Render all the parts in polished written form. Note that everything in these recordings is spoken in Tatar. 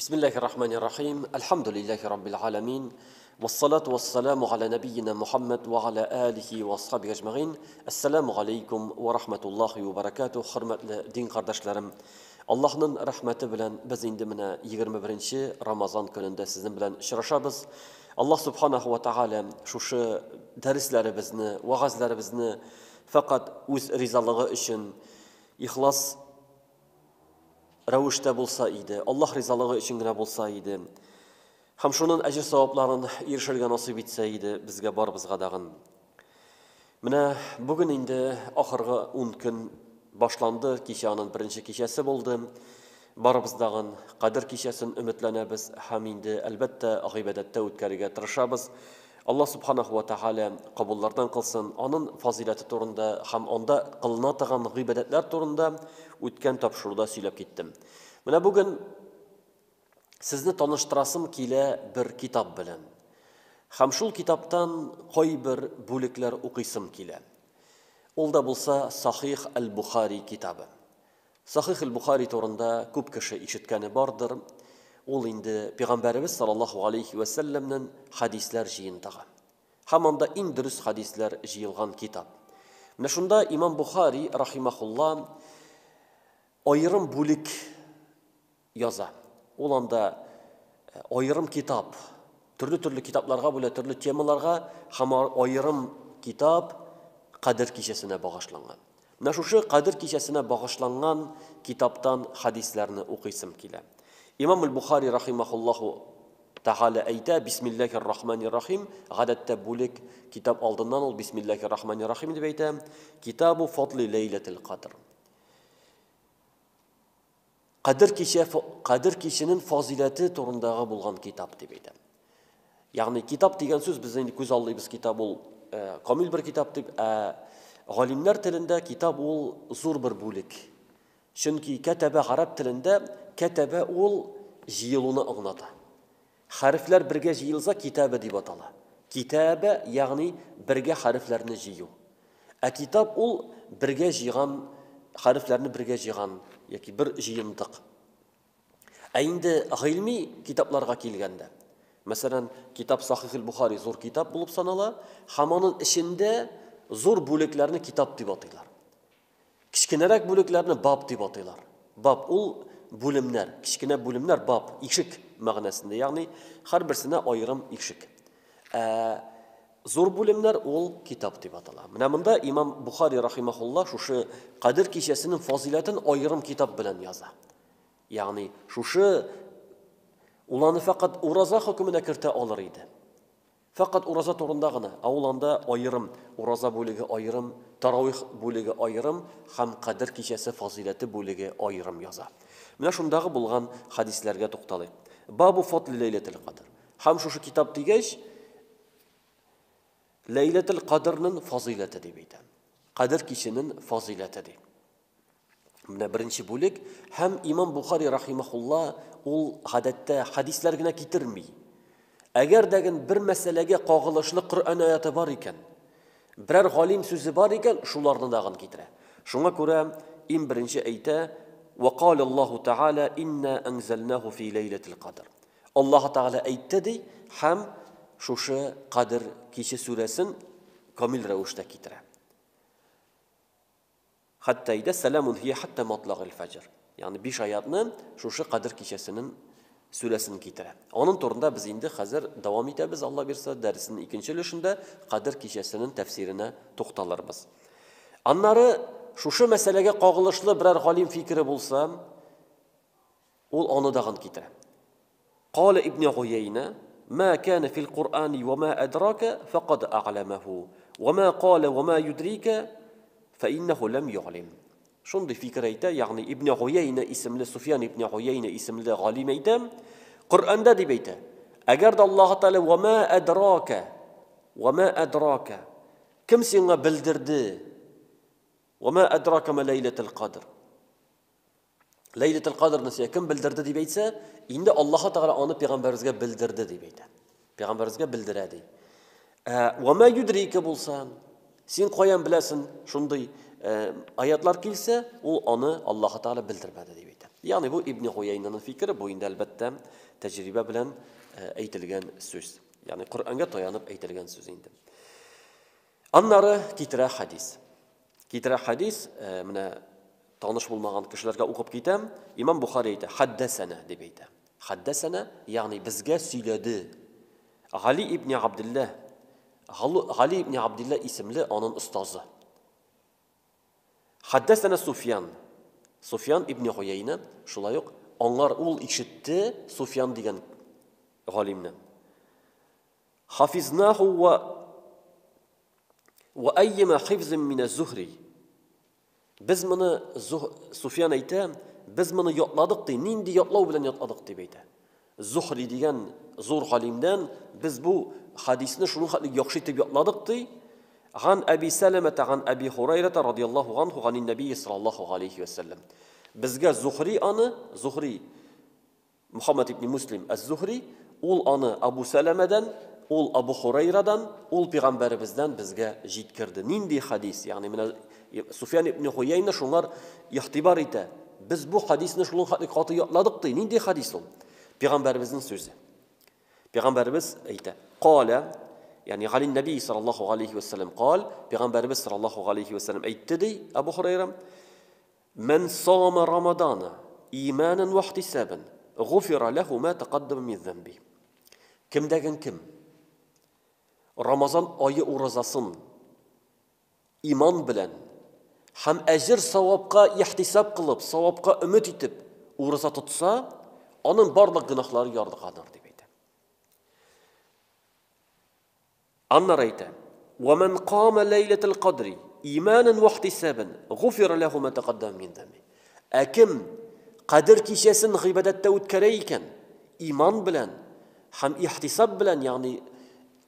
Бисмиллахир рахманир рахим. Әлхәмдүлилләһи раббил аламин. Вассалату вассаламу аля набийина Мухаммад ва аля алихи ва асхабихи әҗмәгыйн. Әссәламу алейкум ва рахматуллахи ва баракатуһ. Хөрмәтле дин кардәшләрем, Аллаһның рәхмәте белән без инде менә 21 Рамазан көнендә сезнең белән очрашабыз. Аллаһ субханаху ва тааля шушы дәресләребезне, вәгазьләребезне фәкать үз ризалыгы өчен ихлас рәвештә булса иде, Аллаһ ризалыгы өчен генә булса иде. Һәм шунын әҗер-савапларын ирешергә насыйп итсә иде безгә барыбызга дагын. Менә бүген инде ахыргы 10 көн башланды, кичә анын беренче кичәсе булды. Барыбыз дагын Кадер кичәсен өметләнәбез һәм инде, әлбәттә, гыйбадәттә үткәрергә тырышабыз. Аллаһ Субханаху ва Тәгалә кабуллардан кылсын. Анын фазыйләте турында һәм анда кылына торган гыйбадәтләр турында үткән тапшыруда сөйләп киттем. Менә бүген сезне таныштырасым килә бер китап белән. Һәм шул китаптан кайбер бүлекләр укыйсым килә. Ул да булса Сахих әл-Бухари китабы. Сахих әл-Бухари турында күп кеше ишеткәне бардыр. Ул инде Пәйгамбәребез саллаллаһу алейхи вә сәлләмнең хәдисләр җыентыгы. Һәм анда иң дөрес хәдисләр җыелган китап. Менә шунда имам Бухари рахимахулла аерым бүлек яза. Ул анда аерым китап, төрле-төрле китапларга бүлә, төрле темаларга һәм аерым китап Кадер кичәсенә багышланган. Менә шушы Кадер кичәсенә багышланган китаптан хәдисләрне укыйсым килә. Имам аль-Бухари рахимахуллаху тәгалә әйтә, Бисмиллахир рахманир рахим, гадәттә бүлек китап алдыннан ул Бисмиллахир рахманир рахим дип әйтә, Китабу фадли ләйләтел кадр. Кадер кичә, Кадер киченең фазыйләте турындагы булган китап дип әйтә. Ягъни китап дигән сүз без инде күз аллыйбыз китап ул э, камил бер китап дип, ә галимнәр телендә китап ул зур бер бүлек. Чөнки кәтәбә гарәп телендә кәтәбә ул җыелуны аңлата. Хәрефләр бергә җыелса, китабе дип атала. Китабә, ягъни бергә хәрефләрне җыю. Ә китап ул бергә җыйган, хәрефләрне бергә җыйган яки бер җыентык. Ә инде гыйльми китапларга килгәндә, мәсәлән, китап Сахихул Бухари зур китап булып санала, һәм аның эчендә зур бүлекләрне китап дип атыйлар. Кечкенәрәк бүлекләрне баб дип атыйлар. Баб ул бүлемнәр, кечкенә бүлемнәр баб, ишек мәгънәсендә, ягъни һәрберсенә аерым ишек. Ә зур бүлемнәр ул китап дип атала. Менә монда имам Бухари рахимахулла шушы Кадер кичәсенең фазыйләтен аерым китап белән яза. Ягъни шушы ул аны фәкать ураза хөкеменә кертә алыр иде. Фәкать ураза турында гына, ә ул анда аерым, ураза бүлеге аерым, таравих бүлеге аерым һәм Кадер кичәсе фазыйләте бүлеге аерым яза. Менә шундагы булган хәдисләргә тукталыйк. Бабу фадли ләйләтел кадр. Һәм шушы китап дигәч, Ләйләтел кадрның фазыйләте дип әйтә. Кадер киченең фазыйләте ди. Менә беренче бүлек. Һәм имам Бухари рахимахулла ул гадәттә хәдисләр генә китерми. Әгәр дәген бер мәсьәләгә кагылышлы Коръән аяты бар икән, берәр галим сүзе бар икән, шуларны дагын китерә. Шуңа күрә иң беренче әйтә: "Ва кала Аллаһу Тааля инна анзалнаху фи ләйләтил кадр". Аллаһу Тааля әйтте ди һәм шушы Кадр киче сүрәсен камил рәвештә китерә. Хәтта әйдә, сәламун һия хәтта матлагил фәҗр. Ягъни биш аятны шушы Кадер кичәсенең сүрәсен китерә. Аның турында без инде хәзер дәвам итәбез, Алла бирсә, дәресенең икенче өлешендә Кадер кичәсенең тәфсиренә тукталырбыз. Аннары шушы мәсьәләгә кагылышлы берәр галим фикере булса, ул аны дагын китерә. Калә ибн Гуяйна, Ма кана фил Куръани ва ма әдрака факад әгъләмәһу, ва ма калә ва ма юдрика фә иннәһу ләм югълим. Шундый фикер әйтә, ягъни Ибн Гуяйна исемле, Суфьян ибн Гуяйна исемле галим әйтә, Коръәндә дип әйтә. Әгәр дә Аллаһ Тәгалә ва ма әдрака, ва ма әдрака, кем сиңа белдерде? Ва ма әдрака ма ләйләтел кадр. Ләйләтел Кадрны сиңа кем белдерде дип әйтсә, инде Аллаһ Тәгалә аны пәйгамбәребезгә белдерде дип әйтә. Пәйгамбәребезгә белдерә ди. Ә ва ма юдрика булса, син каян беләсең шундый э, аятлар килсә, ул аны Аллаһ Тәгалә белдермәде дип әйтә. Ягъни бу Ибн Гуяйнаның фикере, бу инде әлбәттә тәҗрибә белән әйтелгән сүз. Ягъни Коръәнгә таянып әйтелгән сүз инде. Аннары китерә хадис. Китерә хадис, менә таныш булмаган кешеләргә укып китәм. Имам Бухари әйтә, хаддәсәнә дип әйтә. Хаддәсәнә, ягъни безгә сөйләде. Гали ибн Абдулла, Гали ибн Абдулла исемле анын остазы. Хаддәсәнә Суфьян. Суфьян ибн Гуяйна шулай ук аңар ул ишетте Суфьян дигән галимнән. Хафизнаху ва ва аййма хифзин мин аз-Зухри. Без моны Суфьян әйтә, без моны ятладык ди, нинди ятлау белән ятладык дип әйтә. Зухри дигән зур галимнән без бу хадисне шуның хәтле яхшы итеп ятладык ди. Ган Әби Сәләмәтә ган Әби Хурайрата радияллаһу анху ганин нәбийи саллаллаһу галәйһи вә сәлләм. Безгә Зухри аны, Зухри Мухаммад ибн Муслим әз-Зухри, ул аны Абу Сәләмәдән, ул Абу Хурайрадан, ул пәйгамбәребездән безгә җиткерде. Нинди хадис? Ягъни менә Суфьян ибн Гуяйна шуңар игътибар итә. Без бу хадисны шул хәтле каты ятладык ди. Нинди хадис ул? Пәйгамбәребезнең сүзе. Пәйгамбәребез әйтә: "Кала, ягъни галин наби саллаллаһу алейхи ва саллям кал, пәйгамбәребез саллаллаһу алейхи ва саллям әйтте ди Абу Хурайра, Мән сама Рамадана иманан ва ихтисабан, гуфира ләху ма тәкаддама мин зәнби. Кемдәген кем Рамазан ае уразасын иман белән һәм әҗер савапка ихтисаб кылып, савапка өмет итеп ураза тотса, аның барлык гөнаһлары ярлыканыр дип әйтә. Аннары әйтә: "Ва ман кама ләйләтел кадри иманан ва ихтисабан, гуфира ләху ма тәкаддама мин зәмби". Ә кем Кадер кичәсен гыйбадәттә үткәрә икән, иман белән һәм ихтисаб белән, ягъни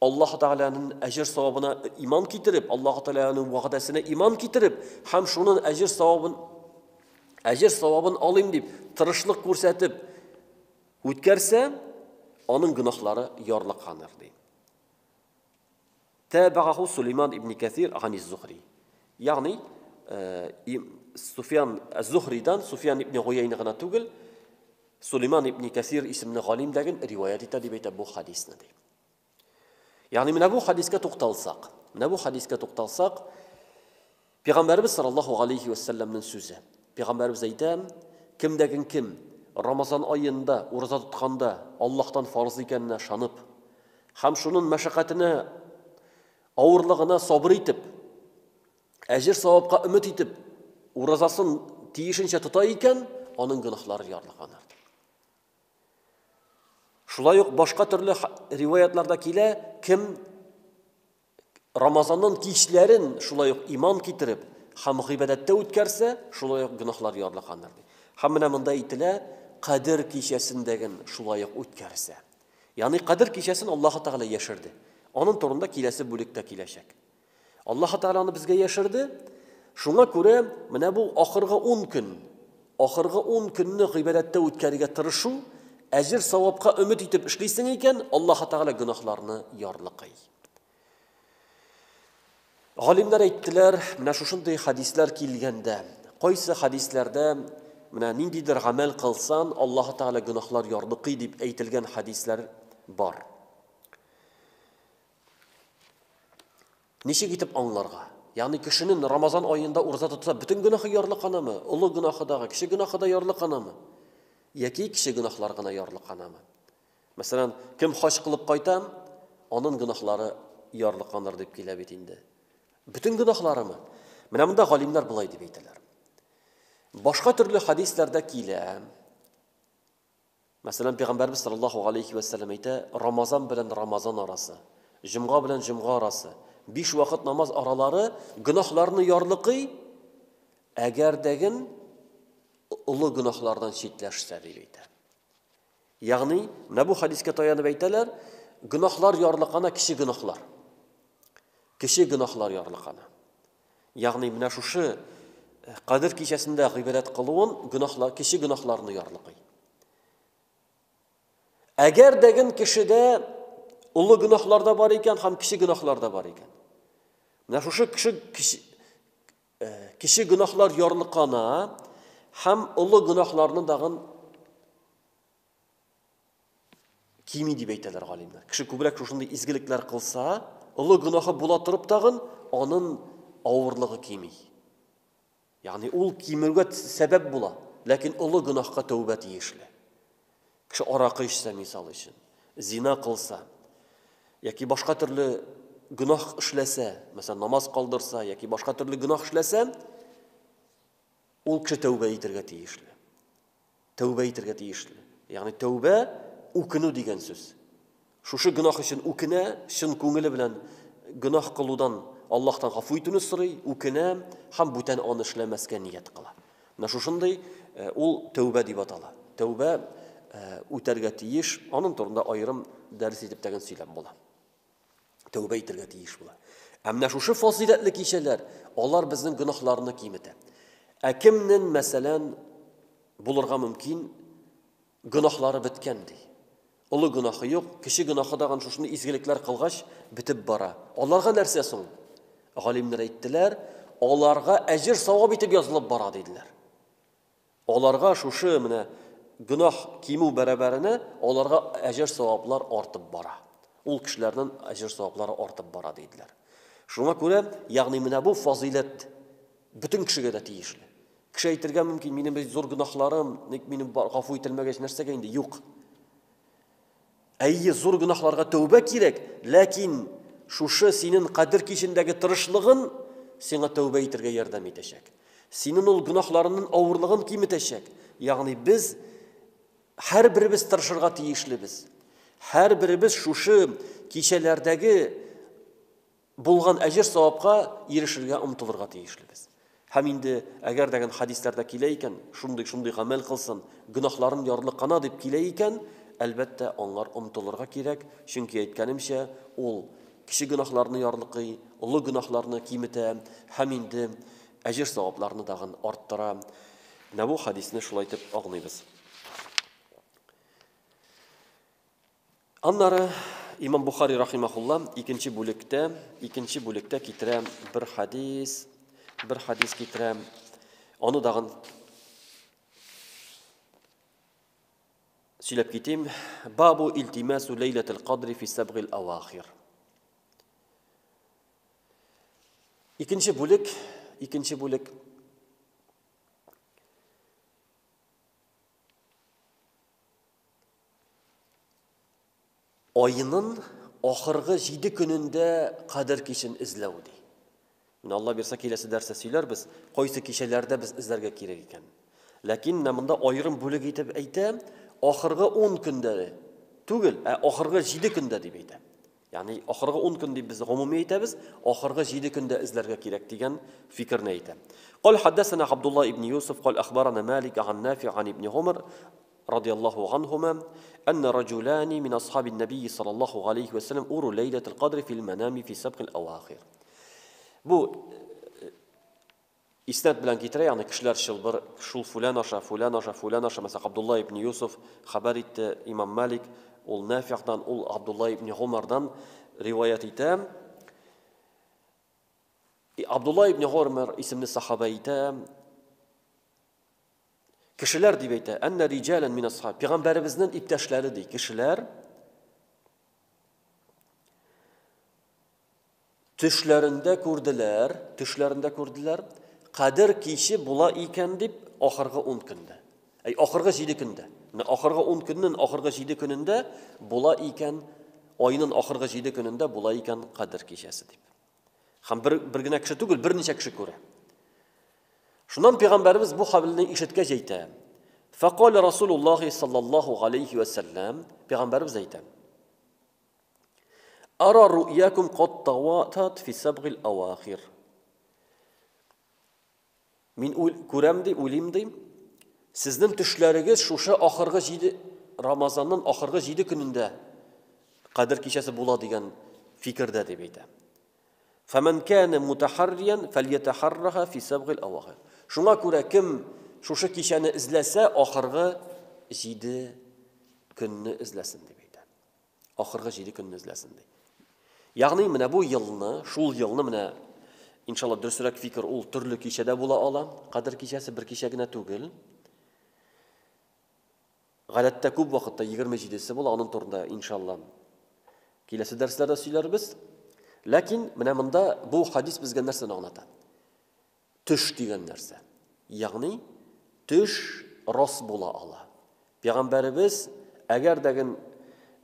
Аллаһ Тәгаләнең әҗер савабына иман китереп, Аллаһ Тәгаләнең вәгъдәсенә иман китереп һәм шуның әҗер савабын әҗер савабын алыйм дип тырышлык күрсәтеп үткәрсә, аның гөнаһлары ярлыканыр ди. Тәбәгәһу Сулейман ибн Кәсир гани Зухри. Ягъни Суфьян Зухридан Суфьян ибн Гуяйна гына түгел, Сулейман ибн Кәсир исемле галим дәген риваять итә дип әйтә бу хадисны ди. Ягъни менә бу хадискә тукталсак, менә бу хадискә тукталсак, Пәйгамбәребез саллаллаһу алейхи ва сәлләмнең сүзе. Пәйгамбәребез әйтә, кемдәген кем Рамазан аенда ураза тотканда Аллаһтан фарыз икәненә ышанып һәм шуның мәшәкатенә, авырлыгына сабыр итеп, әҗер савапка өмет итеп, уразасын тиешенчә тота икән, аның гөнаһлары ярлыканыр. Шулай ук башка төрле риваятларда килә, кем Рамазанның кичләрен шулай ук иман китереп һәм гыйбадәттә үткәрсә, шулай ук гөнаһлар ярлыканыр ди. Һәм менә монда әйтелә, Кадер кичәсендәген шулай ук үткәрсә. Ягъни Кадер кичәсен Аллаһы Тәгалә яшерде. Аның турында киләсе бүлектә киләчәк. Аллаһы Тәгалә аны безгә яшерде. Шуңа күрә менә бу ахыргы 10 көн, ахыргы 10 көнне гыйбадәттә үткәрергә тырышу, әҗер савапка өмет итеп эшлисең икән, Аллаһы Тәгалә гөнаһларны ярлыкый. Галимнәр әйттеләр, менә шушындый хадисләр килгәндә, кайсы хадисләрдә менә ниндидер гамәл кылсан, Аллаһы Тәгалә гөнаһлар ярлыкый дип әйтелгән хадисләр бар. Ничек итеп аңларга? Ягъни кешенең Рамазан аенда ураза тотса, бөтен гөнаһы ярлыканамы? Олы гөнаһы дагы, кече гөнаһы да ярлыканамы? Яки кече гөнаһлар гына ярлыканамы? Мәсәлән, кем хаҗ кылып кайта, аның гөнаһлары ярлыканыр дип килә бит инде. Бөтен гөнаһларымы? Менә монда галимнәр болай дип әйтәләр. Башка төрле хадисләрдә килә. Мәсәлән, Пәйгамбәрбез саллаллаһу алейхи ва сәлләм әйтә, Рамазан белән Рамазан арасы, җомга белән җомга арасы, биш вакыт намаз аралары гөнаһларны ярлыкый, әгәр дәген олы гөнаһлардан читләшсә, дип әйтә. Ягъни, менә бу хадискә таянып әйтәләр, гөнаһлар ярлыкана кече гөнаһлар. Кече гөнаһлар ярлыкана. Ягъни, менә шушы э, Кадер кичәсендә гыйбадәт кылуын гөнаһлар, кече гөнаһларны ярлыкый. Әгәр дәген кешедә олы гөнаһлар да бар икән һәм кече гөнаһлар да бар икән. Менә шушы кеше кече гөнаһлар ярлыкана Һәм олы гөнаһларны дагын кими дип әйтәләр галимнәр. Кеше күбрәк шушындый изгелекләр кылса, олы гөнаһы була торып тагын, анын авырлыгы кими. Ягъни ул кимүгә сәбәп була, ләкин олы гөнаһка тәүбә тиешле. Кеше аракы эчсә, мисал өчен, зина кылса, яки башка төрле гөнаһ эшләсә, мәсәлән, намаз калдырса, яки башка төрле гөнаһ эшләсә, ул кеше тәүбә итәргә тиешле. Тәүбә итәргә тиешле. Ягъни тәүбә үкенү дигән сүз. Шушы гөнаһ өчен үкенә, чын күңеле белән гөнаһ кылудан Аллаһтан гафу итүне сорый, үкенә һәм бүтән аны эшләмәскә ният кыла. Менә шушындый э, ул тәүбә дип атала. Тәүбә э, үтәргә тиеш, аның турында аерым дәрес итеп тәген сөйләп була. Тәүбә итәргә тиеш була. Ә менә шушы фазыйләтле кичәләр, алар безнең гөнаһларны киметә. Ә кемнең, мәсәлән, булырга мөмкин, гөнаһлары беткән ди. Олы гөнаһы юк, кече гөнаһы дагын шушындый изгелекләр кылгач, бетеп бара. Аларга нәрсә соң? Галимнәр әйттеләр, аларга әҗер савап итеп язылып бара диделәр. Аларга шушы менә гөнаһ кимү бәрабәренә аларга әҗер-саваплар артып бара. Ул кешеләрнең әҗер-саваплары артып бара диделәр. Шуңа күрә, ягъни менә бу фазыйләт бөтен кешегә дә тиешле. Кеше әйтергә мөмкин, минем бит зур гөнаһларым, ник минем гафу ителмәгәч нәрсәгә инде? Юк. Әйе, зур гөнаһларга тәүбә кирәк, ләкин шушы синен Кадер кичендәге тырышлыгын сиңа тәүбә итәргә ярдәм итәчәк. Синен ул гөнаһларының авырлыгын киметәчәк. Ягъни без һәрберебез тырышырга тиешлебез. Һәрберебез шушы кичәләрдәге Булган әҗер-савапка ирешергә омтылырга тиешлебез. Һәм инде, әгәр дә хәдисләрдә килә икән, шундый-шундый гамәл кылсын, гөнаһларын ярлыкана дип килә икән, әлбәттә, аңар омтылырга кирәк, чөнки, әйткәнемчә, ул кече гөнаһларны ярлыкый, олы гөнаһларны киметә һәм инде әҗер-савапларны тагын арттыра. Менә бу хәдисне шулай итеп аңлыйбыз. Аннары имам Бухари рахимахулла икенче бүлектә, икенче бүлектә китерә бер хадис, бер хадис китерә. Аны дагын сөйләп китим. Бабу илтимасу ләйләтел кадри фи сабгил авахир. Икенче бүлек, икенче бүлек Айнын ахыргы җиде көнендә Кадер кичен эзләү, ди. Менә Алла бирсә, киләсе дәрестә сөйләрбез, кайсы кичәләрдә без эзләргә кирәк икән. Ләкин менә монда аерым бүлек итеп әйтә, ахыргы 10 көндә түгел, ә ахыргы 7 көндә дип әйтә. Ягъни ахыргы 10 көн дип без гомуми әйтәбез, ахыргы 7 көндә эзләргә кирәк дигән фикерне әйтә. Кал хаддасана Абдулла ибн Юсуф, кал ахбарана Малик ан Нафи ан ибн Умар радияллаһу анһума анна раджулани мин асхабин набийи саллаллаһу алейхи ва саллям уру лейлатул кадри фил манами фи сабқил авахир. Бу Иснад белән китерә, ягъни кешеләр чылбыр, шул фүлән аша, фүлән аша, фүлән аша, мәсәлән, Габдулла ибн Юсуф хәбәр итте, имам Малик, ул Нафигъдан, ул Габдулла ибн Гомардан риваять итә. Абдулла ибн Гомар исемле сахаба әйтә, кешеләр дип әйтә, әннә риҗалән мин асхаб, пәйгамбәребезнең иптәшләре ди, кешеләр Төшләрендә күрделәр, төшләрендә күрделәр, Кадер киче була икән дип, ахыргы ун көндә. Әй, ахыргы җиде көндә. Менә ахыргы ун көннең ахыргы җиде көнендә була икән, айның ахыргы җиде көнендә була икән Кадер кичәсе дип. Һәм бер, бер генә кеше түгел, берничә кеше күрә. Шуннан пәйгамбәребез бу хәбәрне ишеткәч әйтә. Фәкалә Расулуллахи саллаллаху алейхи вә сәлләм, пәйгамбәребез әйтә. Ара ру'якум кад таватат фи сабгил авахир. Мин күрәм ди, уйлыйм ди. Сезнең төшләрегез шушы ахыргы җиде Рамазанның ахыргы җиде көнендә Кадер кичәсе була дигән фикердә дип әйтә. Фәмән кәнә мутахарриян фәльятахарраха фи сабгил авахир. Шуңа күрә кем шушы кичәне эзләсә, ахыргы җиде көнне эзләсен дип әйтә. Ахыргы җиде көнне эзләсен ди. Ягъни менә бу елны, шул елны менә Иншалла, дөресрәк фикер ул төрле кичәдә була ала. Кадер кичәсе бер кичә генә түгел. Гадәттә күп вакытта 27-се була, аның турында иншалла киләсе дәресләрдә сөйләрбез. Ләкин менә монда бу хадис безгә нәрсәне аңлата? Төш дигән нәрсә. Ягъни төш рас була ала. Пәйгамбәребез әгәр дәген,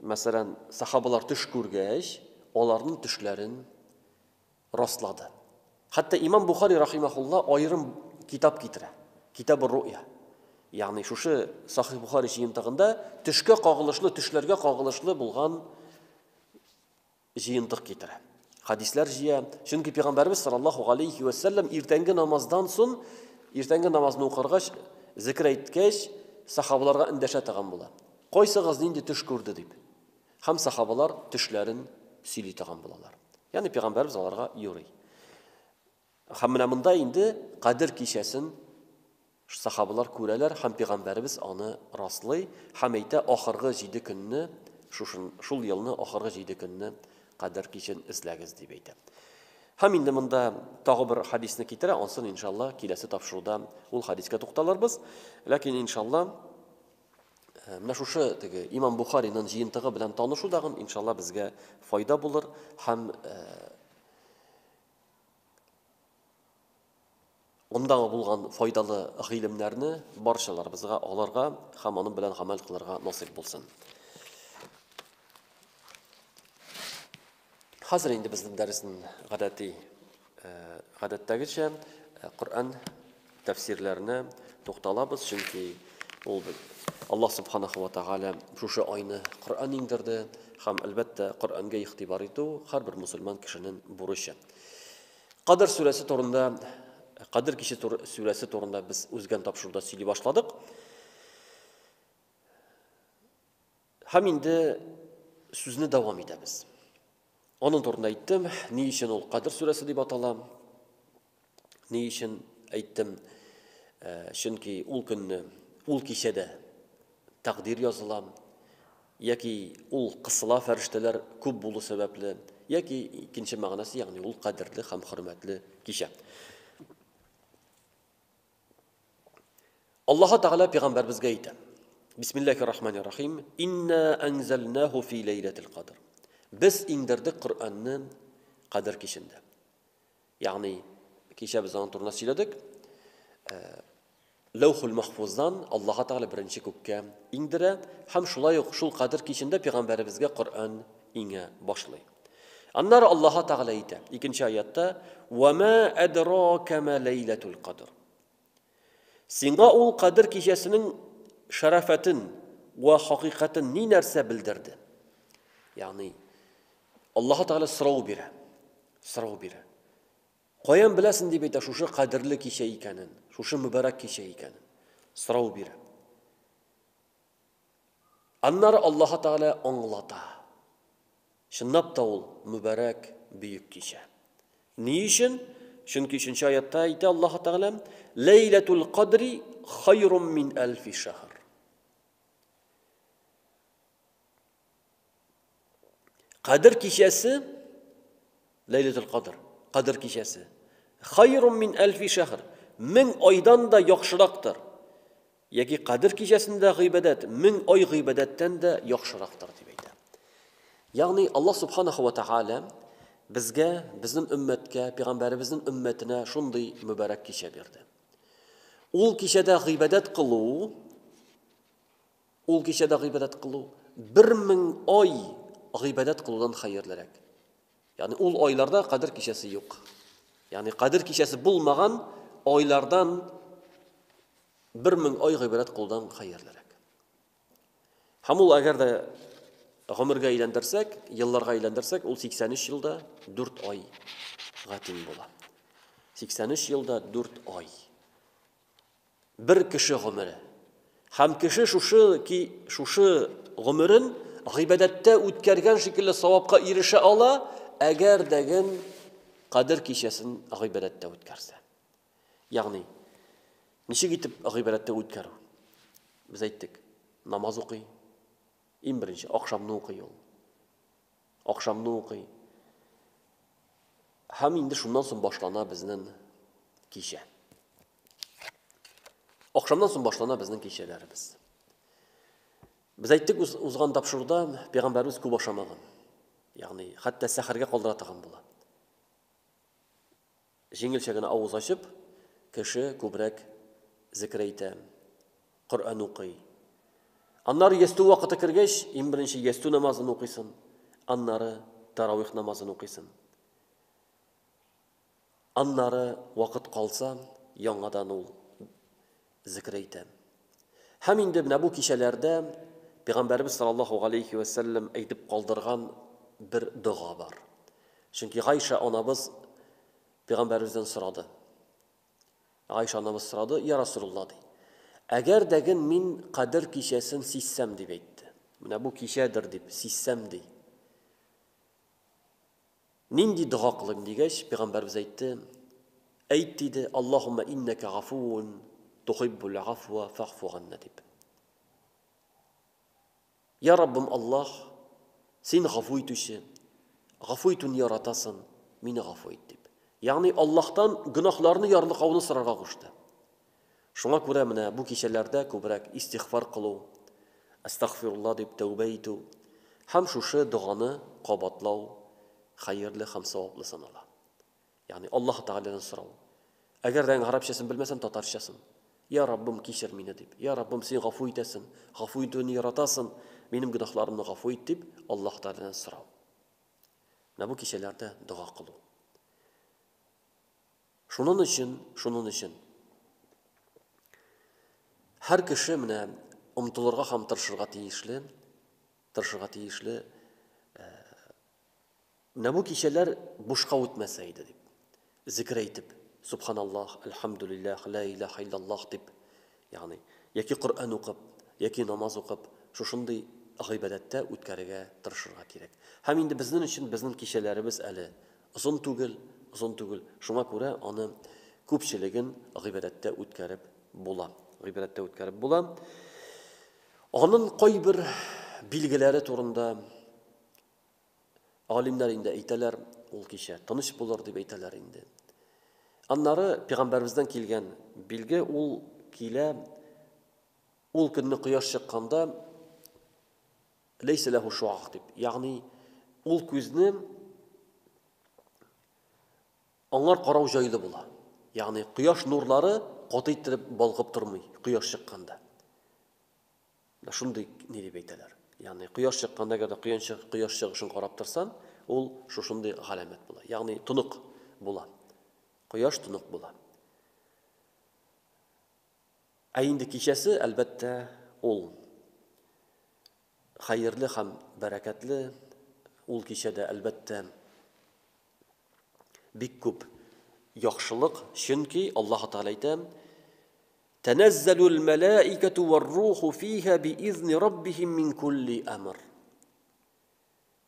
мәсәлән, сахабалар төш күргәч, аларның төшләрен раслады. Хәтта имам Бухари рахимахулла аерым китап китерә. Китабы руя. Ягъни шушы Сахих Бухари җыентыгында төшкә кагылышлы, төшләргә кагылышлы булган җыентык китерә. Хадисләр җыя. Чөнки пәйгамбәрбез саллаллаху алейхи ва саллям иртәнге намаздан соң, иртәнге намазны укыргач, зикр әйткәч, сахабаларга эндәшә торган була. Кайсыгыз нинди төш күрде дип. Һәм сахабалар төшләрен сөйли торган булалар. Ягъни пәйгамбәрбез аларга юрый. Һәм менә монда инде Кадер кичәсен сахабалар күрәләр һәм пәйгамбәребез аны раслый һәм әйтә, ахыргы җиде көнне, шушын, шул елны ахыргы җиде көнне Кадер кичен эзләгез дип әйтә. Һәм инде монда тагы бер хадисне китерә, ансын иншалла киләсе тапшыруда ул хадискә тукталырбыз. Ләкин иншалла Менә шушы теге Имам Бухариның җыентыгы белән танышу дагын иншалла безгә файда булыр һәм андагы булган файдалы гыйлемнәрне барчаларыбызга алырга һәм аның белән гамәл кылырга насыйп булсын. Хәзер инде безнең дәреснең гадәти гадәттәгечә Коръән тәфсирләренә тукталабыз, чөнки ул Аллаһ субханаху ва тааля шушы айны Коръән иңдерде һәм әлбәттә Коръәнгә игътибар итү һәрбер мусульман кешенең бурычы. Кадр сүрәсе турында, Кадр киче сүрәсе турында без узган тапшыруда сөйли башладык. Һәм инде сүзне дәвам итәбез. Аның турында әйттем, ни өчен ул Кадер сүрәсе дип атала? Ни өчен әйттем? Э, чөнки ул көнне, ул кичәдә тәкъдир языла, яки ул кысыла фәрештәләр күп булу сәбәпле, яки икенче мәгънәсе, ягъни ул кадерле һәм хөрмәтле кичә. Аллаһы Тәгалә пәйгамбәрбезгә әйтә. Бисмиллахир рахманир рахим. Инна анзалнаху фи ләйләтил кадр. Без иңдердек Коръәнне Кадер кичендә. Ягъни кичә без аның турында сөйләдек. Э, Ләүхул Махфуздан Аллаһы Тәгалә беренче күккә иңдерә һәм шулай ук шул Кадер кичендә пәйгамбәребезгә Коръән иңә башлый. Аннары Аллаһы Тәгалә әйтә, икенче аятта: "Ва ма адрака ма ләйләтул кадр". Сиңа ул Кадер кичәсенең шәрафәтен вә хакыйкатен ни нәрсә белдерде? Ягъни Аллаһы Тәгалә сорау бирә. Сорау бирә. Каян беләсең дип әйтә шушы кадерле кичә икәнен, шушы мөбарәк кичә икәнен. Сорау бирә. Аннары Аллаһы Тәгалә аңлата. Чынлап та ул мөбарәк бөек кичә. Ни өчен? Чөнки өченче аятта әйтә Аллаһы Тәгалә, Ләйләтул кадри хайрум мин әлфи шәһр. Кадер кичәсе Ләйләтул Кадр, Кадер кичәсе. Хайрум мин әлфи шәһр. Мең айдан да яхшырактыр. Яки Кадер кичәсендә гыйбадәт мең ай гыйбадәттән дә яхшырактыр дип әйтә. Ягъни Аллаһ субханаху ва тааля безгә, безнең өммәткә, пәйгамбәребезнең өммәтенә шундый мөбарәк кичә бирде. Ул кичәдә гыйбадәт кылу, ул кичәдә гыйбадәт кылу бер мең ай гыйбадәт кылудан хәерлерәк. Ягъни ул айларда Кадер кичәсе юк. Ягъни Кадер кичәсе булмаган айлардан 1000 ай гыйбадәт кылудан хәерлерәк. Һәм ул әгәр дә гомергә әйләндерсәк, елларга әйләндерсәк, ул 83 елда 4 айга тиң була. 83 елда 4 ай. Бер кеше гомере. Һәм кеше шушы ки шушы гомерен гыйбадәттә үткәргән шикелле савапка ирешә ала, әгәр дәген Кадер кичәсен гыйбадәттә үткәрсә. Ягъни, ничек итеп гыйбадәттә үткәрү? Без әйттек, намаз укый. Иң беренче ахшамны укый ул. Ахшамны укый. Һәм инде шуннан соң башлана безнең кичә. Ахшамнан соң башлана безнең кичәләребез. Без әйттек узган тапшыруда, пәйгамбәребез күп ашамаган. Ягъни хәтта сәхәргә калдыра торган була. Җиңелчә генә авыз ачып, кеше күбрәк зикер әйтә, Коръән укый. Аннары ястү вакыты кергәч, иң беренче ястү намазын укыйсын, аннары таравих намазын укыйсын. Аннары вакыт калса, яңадан ул зикер әйтә. Һәм инде менә бу кичәләрдә Пәйгамбәребез саллаллаһу галәйһи вә сәлләм әйтеп калдырган бер дога бар. Чөнки Гайшә анабыз Пәйгамбәребездән сорады. Гайшә анабыз сорады, Я Расулулла, ди. Әгәр дәген мин Кадер кичәсен сизсәм, дип әйтте. Менә бу кичәдер дип сизсәм, ди. Нинди дога кылыйм дигәч, пәйгамбәребез әйтте, Әйт, диде, Аллаһумма иннәкә гафуун тухиббул гафуа фәгъфу ганна дип. Я Раббым Аллаһ, син гафу итүче, гафу итүне яратасың, мине гафу ит дип. Ягъни Аллаһтан гөнаһларны ярлыкауны сорарга кушты. Шуңа күрә менә бу кичәләрдә күбрәк истигъфар кылу, әстәгъфирулла дип тәүбә итү һәм шушы доганы кабатлау хәерле һәм саваплы санала. Ягъни Аллаһ Тәгаләдән сорау. Әгәр дә гарәпчәсен белмәсәң, татарчасын. Я Раббым, кичер мине дип. Я Раббым, син гафу итәсең, гафу итүне яратасың, минем гөнаһларымны гафу ит дип Аллаһ Тәгаләдән сорау. Менә бу кичәләрдә дога кылу. Шунын өчен, шунын өчен һәр кеше менә омтылырга һәм тырышырга тиешле, тырышырга тиешле, э, менә бу кичәләр бушка үтмәсә иде дип. Зикр әйтеп, субханаллах, әлхәмдүлилләх, ла илаһа иллаллах дип, ягъни яки Коръән укып, яки намаз укып, шушындый гыйбадәттә үткәрергә тырышырга кирәк. Һәм инде безнең өчен безнең кичәләребез әле Озын түгел, озын түгел. Шуңа күрә аны күпчелеген гыйбадәттә үткәреп була. Гыйбадәттә үткәреп була. Аның кайбер билгеләре турында галимнәр инде әйтәләр, ул кичә тыныч булыр дип әйтәләр инде. Аннары пәйгамбәребездән килгән билге ул килә ул көнне кояш чыкканда Ләйсә ләһу шуаг дип, ягъни ул күзне аңар карау җайлы була. Ягъни кояш нурлары каты иттереп балкып тормый кояш чыкканда. Менә шундый ни дип әйтәләр. Ягъни кояш чыкканда әгәр дә кояш кояш чыгышын карап торсаң, ул шушындый галәмәт була. Ягъни тонык була. Кояш тонык була. Ә инде кичәсе, әлбәттә, ул хәерле һәм бәрәкәтле. Ул кичәдә, әлбәттә, бик күп яхшылык, чөнки Аллаһ Тәгалә әйтә: "Тәнәззәлул мәлаикәту вар-руху фиһа биизни раббихим мин кулли әмр."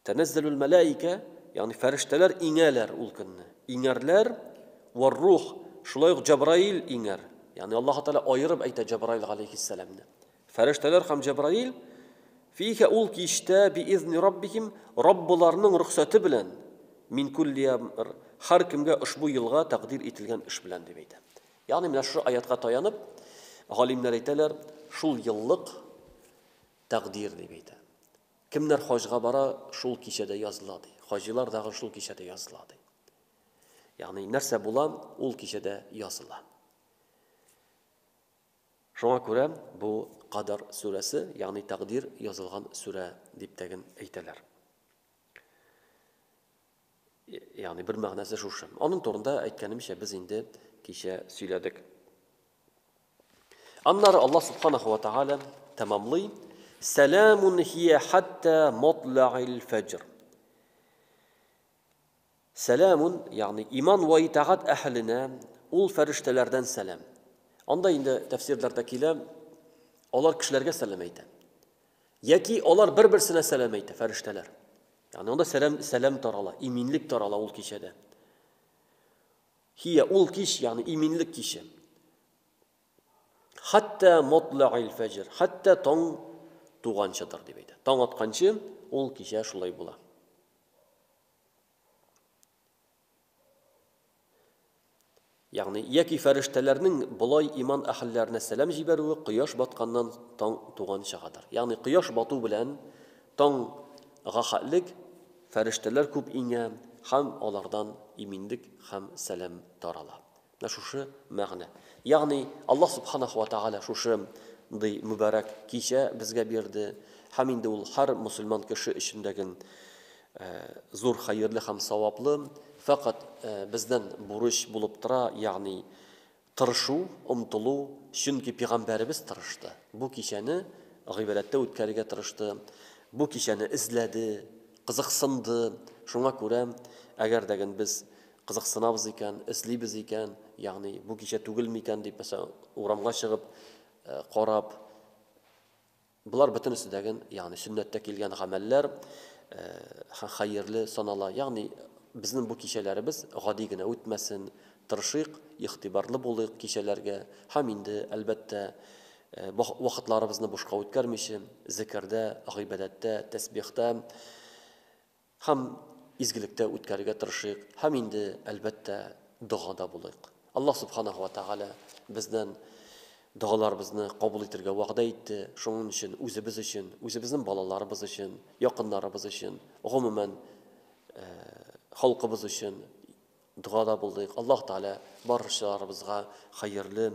Тәнәззәлүл мәләикә, ягъни фәрештәләр иңәләр ул көнне. Иңәрләр, вар-рух, шулай ук Җәбраил иңәр. Ягъни Аллаһ Тәгалә аерып әйтә Җәбраил галәйһиссәламне. Фәрештәләр һәм Җәбраил фиһә ул кичтә биизни раббихим, Раббыларының рөхсәте белән, мин кулли әмр, һәркемгә ошбу елга тәкъдир ителгән эш белән дип әйтә. Ягъни менә шушы аятка таянып, галимнәр әйтәләр, шул еллык тәкъдир дип әйтә. Кемнәр хаҗга бара, шул кичәдә языла, ди. Хаҗилар дагы шул кичәдә языла, ди. Ягъни нәрсә була, ул кичәдә языла. Шуңа күрә бу Кадар сүрәсе, ягъни тәкъдир язылган сүрә дип тәген әйтәләр. Ягъни бер мәгънәсе шушы. Аның турында әйткәнемчә без инде кичә сөйләдек. Аннары Аллаһ субханаху ва тааля тәмамлый: "Сәламун хия хатта матла'ил фәҗр". Сәламун, ягъни иман ва итагать әһеленә ул фәрештәләрдән сәлам. Анда инде тәфсирләрдә килә, алар кешеләргә сәлам әйтә. Яки алар бер-берсенә сәлам әйтә, фәрештәләр. Ягъни анда сәлам, сәлам тарала, иминлек тарала ул кичәдә. Хия ул кич, ягъни иминлек киче. Хәтта матла'ил фәҗр, хәтта таң туганчыдыр дип әйтә. Таң атканчы ул кичә шулай була. Ягъни, яки фәрештәләрнең болай иман әһелләренә сәлам җибәрүе кояш батканнан таң туганчагадыр. Ягъни, кояш бату белән таң га хәтлек фәрештәләр күп иңә һәм алардан иминлек һәм сәлам тарала. Менә шушы мәгънә. Ягъни, Аллаһ Субханаху ва Тәгалә шушы ндый мөбарәк кичә безгә бирде һәм инде ул һәр мосылман кеше өчен дә зур хәерле һәм саваплы, фәкать бездән бурыч булып тора, ягъни тырышу, омтылу, чөнки пигамбәребез тырышты. Бу кичәне гыйбадәттә үткәрергә тырышты, бу кичәне эзләде, кызыксынды. Шуңа күрә, әгәр дә без кызыксынабыз икән, эзлибез икән, ягъни бу кичә түгел микән дип, мәсәлән, урамга чыгып карап, Болар бөтенесе дәген, ягъни сөннәттә килгән гамәлләр хәерле санала. Ягъни безнең бу кичәләребез гади генә үтмәсен, тырышыйк, игътибарлы булыйк кичәләргә һәм инде, әлбәттә, вакытларыбызны бушка үткәрмичә, зекердә, гыйбадәттә, тәсбихта Һәм изгелектә үткәрергә тырышыйк, һәм инде, әлбәттә, догада булыйк. Аллаһ Сүбхәнәһү вә Тәгалә бездән догаларыбызны кабул итергә вәгъдә итте, шуның өчен үзебез өчен, үзебезнең балаларыбыз өчен, якыннарыбыз өчен, гомумән, халкыбыз өчен догада булдыйк. Аллаһ Тәгалә барчаларыбызга хәерле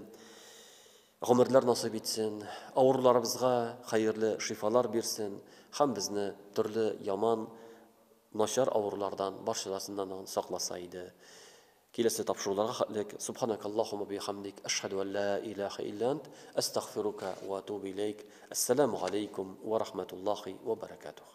гомерләр насыйп итсен, авыруларыбызга хәерле шифалар бирсен һәм безне төрле яман, начар авырулардан барчаларсыннан сакласа иде. Киләсе тапшыруларга хәтлек, Субханакаллахума бихамдик, әшһәду ан ла илаһа илля ант, әстәгъфирука ва атубу иләйк. Әссәламу галәйкум ва рахматуллахи ва баракатух.